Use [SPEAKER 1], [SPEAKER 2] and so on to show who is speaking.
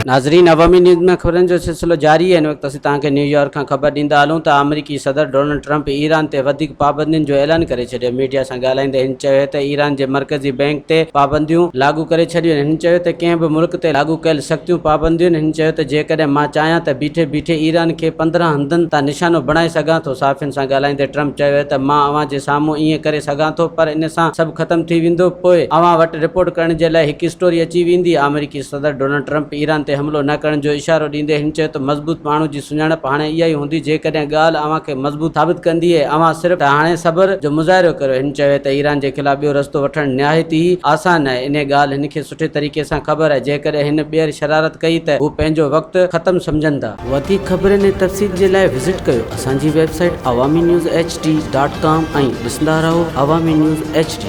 [SPEAKER 1] ناظرين عوامي نيوز ۾ خبرن جو سلسلو جاري آهي هن وقت اسين توهان کي نيويارڪ کان خبر ڏيندا هلون ته آمريڪي صدر ڊونلڊ ٽرمپ ايران تي وڌيڪ پابندين جو اعلان ڪري ڇڏيو ميڊيا سان ڳالهائيندي هن چيو ته ايران جي مرڪزي بئنڪ تي پابنديون لاڳو ڪري ڇڏيون آهن هن چيو ته ڪنهن به ملڪ تي لاڳو ڪيل سختيون پابنديون هن چيو ته جيڪڏهن مان چاهيان ته بيٺي بيٺي ايران کي 15 هنڌن تان نشانو بڻائي سگهان ٿو صحافين سان ڳالهائيندي ٽرمپ چيو ته مان اوهان جي سامهون ائين ڪري سگهان ٿو پر ان سان سڀ ختم ٿي ويندو پوء اوهان وٽ رپورٽ ڪرڻ جي لاء هڪ اسٽوري اچي ويندي آمريڪي صدر ڊونلڊ ٽرمپ ايران تي حملو نه ڪرڻ جو اشارو ڏيندي هن چيو ته مضبوط ماڻهو جي سڃاڻپ هاڻي اها ئي هوندي جيڪڏهن ڳالهه اوهان کي مضبوط ثابت ڪندي ۽ اوهان صرف ته هاڻي صبر جو مظاهرو ڪريو. هن چيو ته ايران جي خلاف ٻيو رستو وٺڻ نهايت ئي آسان آهي انهي ڳالهه هن کي سٺي طريقي سان خبر آهي جيڪڏهن هن ٻيهر شرارت ڪئي ته هو پنهنجو وقت ختم سمجهندا. وڌيڪ خبرن ۽ تفصيل جي لاء وزٽ ڪيو اسان جي website Awami news H D dot com ۽ ڏسندا رهو عوامي نيوز ايڇ ڊي.